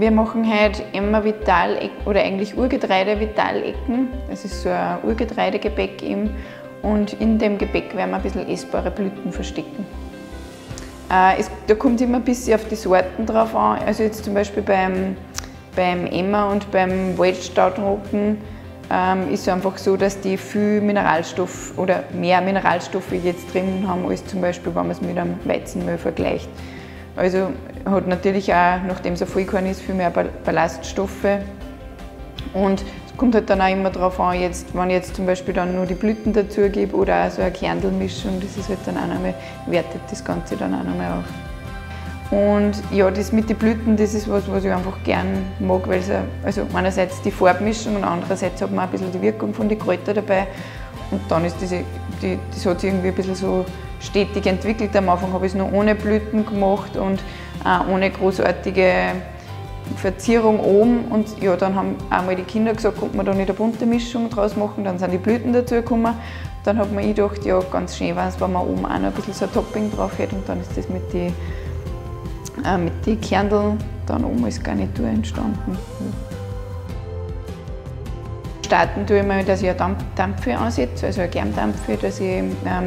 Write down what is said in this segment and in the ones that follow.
Wir machen heute Emmer Vital oder eigentlich Urgetreide Vitalecken. Das ist so ein Urgetreidegebäck eben. Und in dem Gebäck werden wir ein bisschen essbare Blüten verstecken. Da kommt immer ein bisschen auf die Sorten drauf an. Also jetzt zum Beispiel beim Emmer und beim Waldstaudenroggen ist es einfach so, dass die viel Mineralstoff oder mehr Mineralstoffe jetzt drin haben, als zum Beispiel, wenn man es mit einem Weizenmehl vergleicht. Also hat natürlich auch, nachdem es ein Vollkorn ist, viel mehr Ballaststoffe. Und es kommt halt dann auch immer darauf an, jetzt, wenn ich jetzt zum Beispiel dann nur die Blüten dazu gebe oder auch so eine Kernelmischung, das ist halt dann auch nochmal, wertet das Ganze dann auch nochmal auf. Und ja, das mit den Blüten, das ist was, was ich einfach gern mag, weil es also einerseits die Farbmischung und andererseits hat man auch ein bisschen die Wirkung von den Kräutern dabei. Und dann ist das hat sich irgendwie ein bisschen so stetig entwickelt. Am Anfang habe ich es nur ohne Blüten gemacht und auch ohne großartige Verzierung oben. Und ja, dann haben einmal die Kinder gesagt, konnte man da nicht eine bunte Mischung draus machen, dann sind die Blüten dazu gekommen. Dann hat man gedacht, ja, ganz schön wäre es, wenn man oben auch noch ein bisschen so ein Topping drauf hätte. Und dann ist das mit den Kerneln dann oben als Garnitur entstanden. Ja. Starten tue ich mal, dass ich eine Dampfe ansetze, also eine Germdampfe, dass ich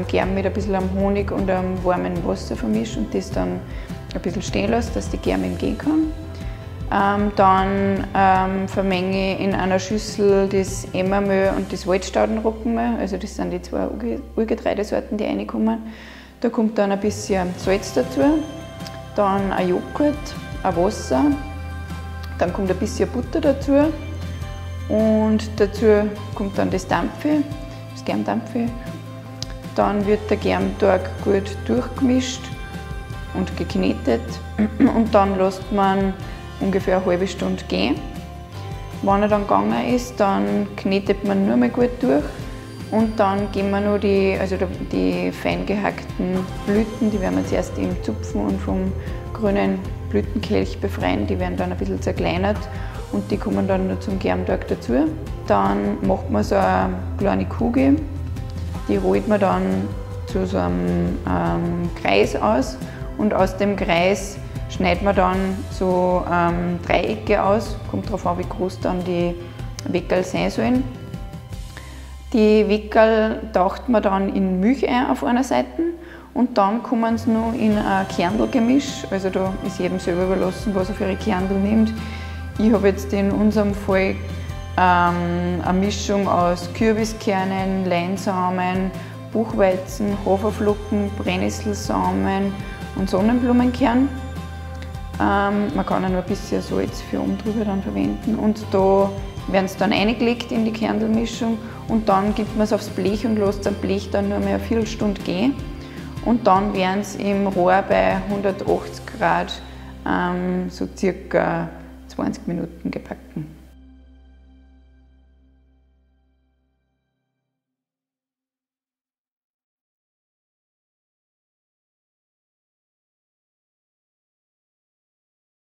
Germ mit ein bisschen am Honig und am warmen Wasser vermische und das dann ein bisschen stehen lasse, dass die Germ eben gehen kann. Dann vermenge ich in einer Schüssel das Emmermehl und das Waldstaudenroggenmehl, also das sind die zwei Urgetreidesorten, die reinkommen. Da kommt dann ein bisschen Salz dazu, dann ein Joghurt, ein Wasser, dann kommt ein bisschen Butter dazu. Und dazu kommt dann das Dampfe, das Germdampfe. Dann wird der Germteig gut durchgemischt und geknetet. Und dann lässt man ungefähr eine halbe Stunde gehen. Wenn er dann gegangen ist, dann knetet man nur mal gut durch. Und dann geben wir noch die fein gehackten Blüten, die werden wir zuerst im Zupfen und vom grünen Blütenkelch befreien, die werden dann ein bisschen zerkleinert. Und die kommen dann noch zum Germteig dazu. Dann macht man so eine kleine Kugel, die rollt man dann zu so einem Kreis aus. Und aus dem Kreis schneidet man dann so Dreiecke aus, kommt darauf an, wie groß dann die Weckerl sein sollen. Die Weckerl taucht man dann in Milch ein auf einer Seite und dann kommen sie noch in ein Kernelgemisch. Also da ist jedem selber überlassen, was er für ihre Kernel nimmt. Ich habe jetzt in unserem Fall eine Mischung aus Kürbiskernen, Leinsamen, Buchweizen, Haferflocken, Brennnesselsamen und Sonnenblumenkern. Man kann auch noch ein bisschen Salz für oben drüber dann verwenden. Und da werden sie dann eingelegt in die Kernelmischung und dann gibt man es aufs Blech und lässt es am Blech dann nur mehr eine Viertelstunde gehen. Und dann werden sie im Rohr bei 180 Grad so circa 20 Minuten gebacken.